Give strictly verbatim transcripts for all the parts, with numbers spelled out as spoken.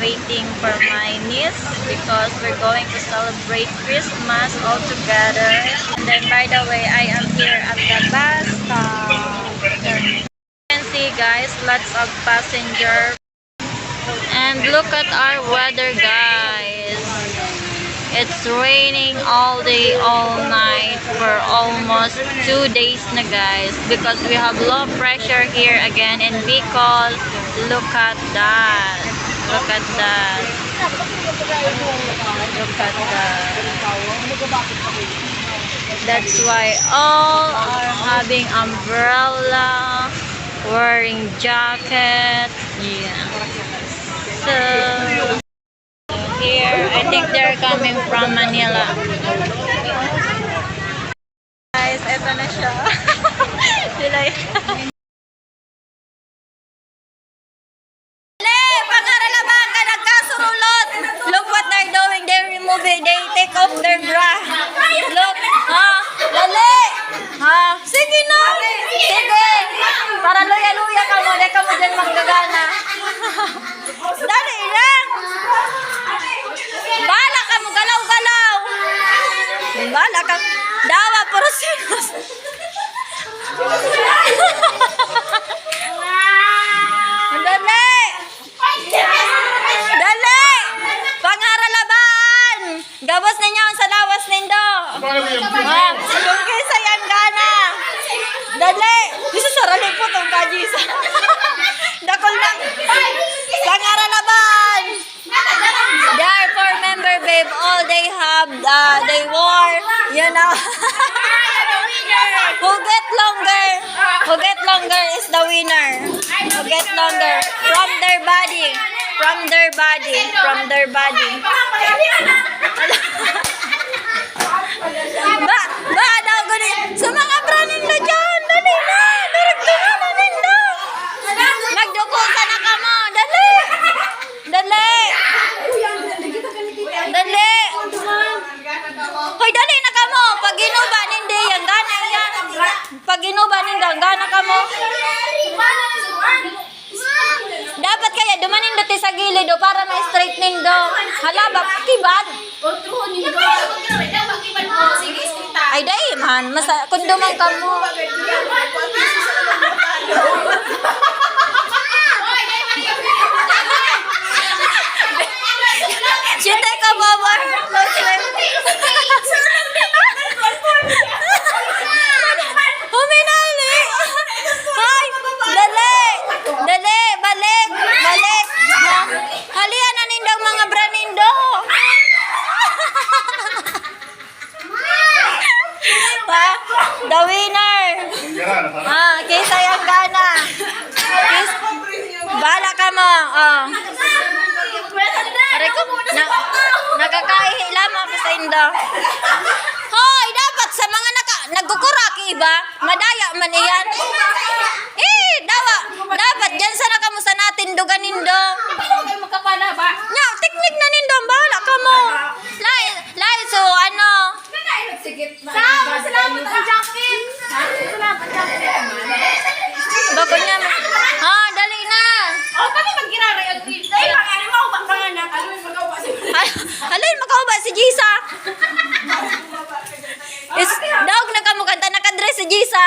Waiting for my niece because we're going to celebrate Christmas all together. And then, by the way, I am here at the bus stop. You can see, guys, lots of passenger. And look at our weather, guys. It's raining all day, all night for almost two days na, guys, because we have low pressure here again in Bicol. Look at that. Look at that. Look at that. That's why all are having umbrella, wearing jacket. Yeah. So, here, I think they're coming from Manila. Guys, eto na siya. Sila y- Dali! Pangaralaban ka, nagkasurulot! Look what they're doing. They're removing. They take off their bra. Look. Ha? Dali! Ha? Sige na! Sige! Para luya-luya ka mo. Di ka mo dyan manggagana. Dali lang! Bahala ka mo, galaw-galaw! Bahala ka. Dawa, puro sinos. Dali! Dali! Pangaralaban! Gabos ninyo ang salawas nindo! Ah, kung kinsa yan gana! Dali! Gusto sa ralipot ang kajisa! Dakol na! Pangaralaban! They are four member, babe. All they have, uh, they wore, you know. Who get longer, who get longer is the winner. Who get longer from their body, from their body, from their body. Ba, ba daw gani sa mga bra nindo dyan. Dali na, direkto na nindo. Magduko ka na kamo. Dali. Dali! Dali! Hoy, dali na kamo! Pag ginuba nindo yan, gana yan. Pag ginuba nindo, gana kamo. Dapat kaya dumanin dati sa gilid, o, para ma-straight nindo. Hala, ba, kibat? Ay, dai man. Masa-, kundo man kamo. She take a bobo her clothes. Huminali! Hoy! Dali! Dali! Balik! Balik! Halian na nindang mga bra nindo! Ha? The winner! Ah, kinsa yan gana? Kis-, bahala kamo. Oh. Aray ko, na, nakakaihi lamang ako sa indo. Hoy, dapat sa mga naka-, nagkukuraki iba, madaya man iyan. Eh, dawa, dapat dyan sana kamo sa natindugan nindo. Magkapala ba? Nya, teknik na nindo, bahala kamo. Lahi, lahi, so, ano? Salamat, salamat ang jacket. Salamat ang jacket. Bako niya. Ah, dali na. Oh, kami maggiraray ang green. Ay, mag-, ano, mag-, mag-, ano, mag-, mag-, Al-, alin, makauba si Jisa. Is, daog na kamo kanta, nakadress si Jisa.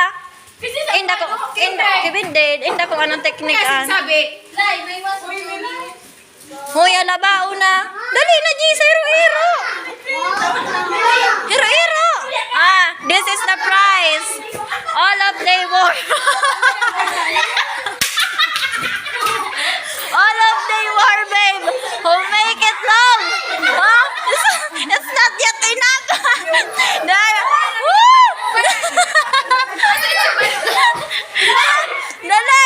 Inda ko, inda, kibindid, inda ko anong teknik, ah. Sabi, Lai, may mas. Hoy, alabao na. Dali na, Jisa, hiro-hiro. Hiro-hiro. Ah, this is the prize. All of they wore. All of they wore, babe. Who make it long? Huh? It's, it's not yet enough. Dali. Woo! Dali.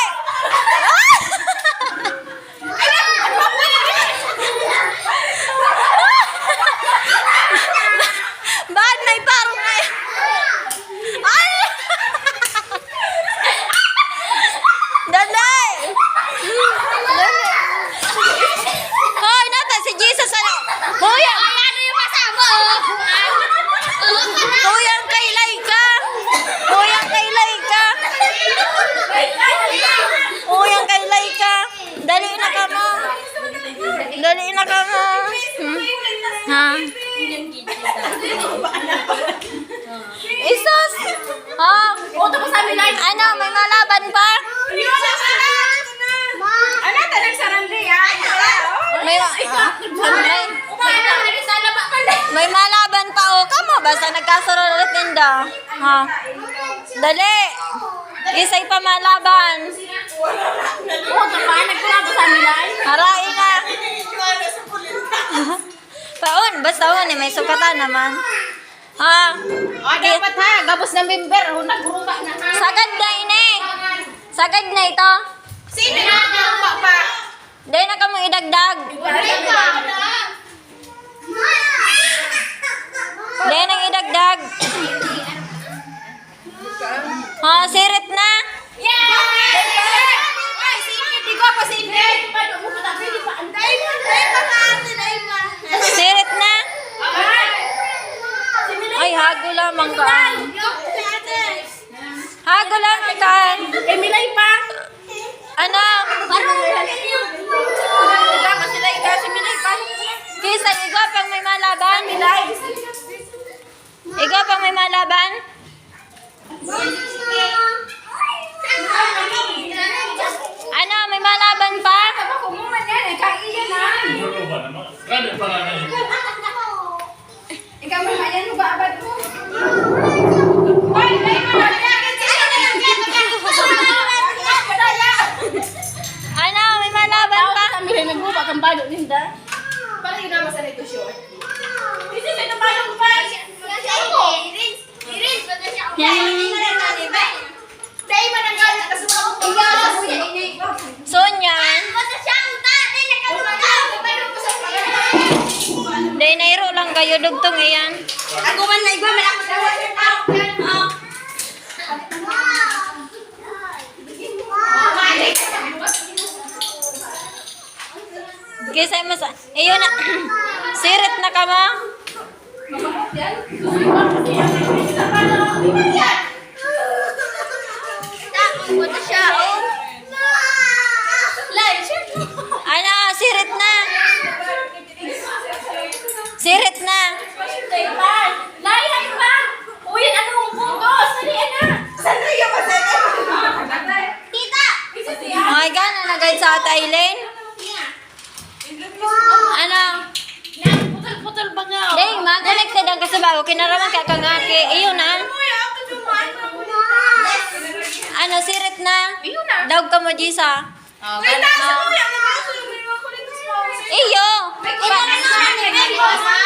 Ba't may parong na yan? Ay! Ano, may malaban pa? Ano, tanang sarandi, ah? May, ah, may, may malaban pa, oh. Kamo, basta nagkasurulit ninda. Ha? Dali. Isay pa malaban. Oh, tapahan, nagkulaban sa nila, eh. Harai na. Paon, basta on, eh, may sukatan naman. Ha? O, dapat ha, gabos na member, o, nagruba na ha. Sagad na ini. Sagad na ito. Sino na nagruba pa? Dai na kamo idagdag. Dai na idagdag. Ha, sirit na. Ay, sige, di ko pa sige. Dai pa, dai pa ka, ate, dai pa. Sirit na. Ay, hago lamang ka. Hago lang ka. Eh, milay pa. Ano? Ikaw, kasi na ikaw, si milay pa. Kisa ikaw pang may malaban. Milay. Ikaw pang may malaban? Ano, may malaban pa? Ikaw, may ayan, babad mo. Ano, may malaban pa? Kami rin nagbuba kang balo ninda. Para yun naman sa negosyo. Kasi sa itong balong pa. Iris, Iris, Iris. Dai man ang gana, kasi wala akong pagkakas. So, niyan. Dai, nairo lang kayo, dugtong iyan. Ako man na igwa, malapit na wala. Kisay mo sa, iyo na, sirit na ka mo? Ano, sirit na? Sirit na? Layan pa! Uy, ano ang puntos? Dali na! Saan na yung masaya? Tita! Ay, gana na guys sa Ate Aileen. Ano? Putol-putol ba nga? Dai, ma, connected ang kasabaw. Kinaraman ka kang aki. Iyo na. Ano, sirit na? Iyo na. Daog ka mo, Jisa. Oh, gana, oh. Iyo.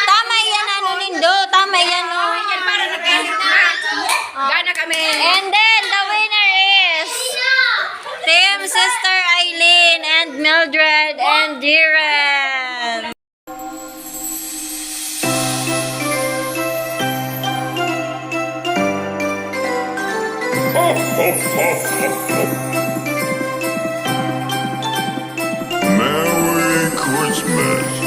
Tama yan, ano, nindo. Tama yan, oh. Gana kami. And then, the winner is Team Sister Aileen and Mildred and Diren. Merry Christmas.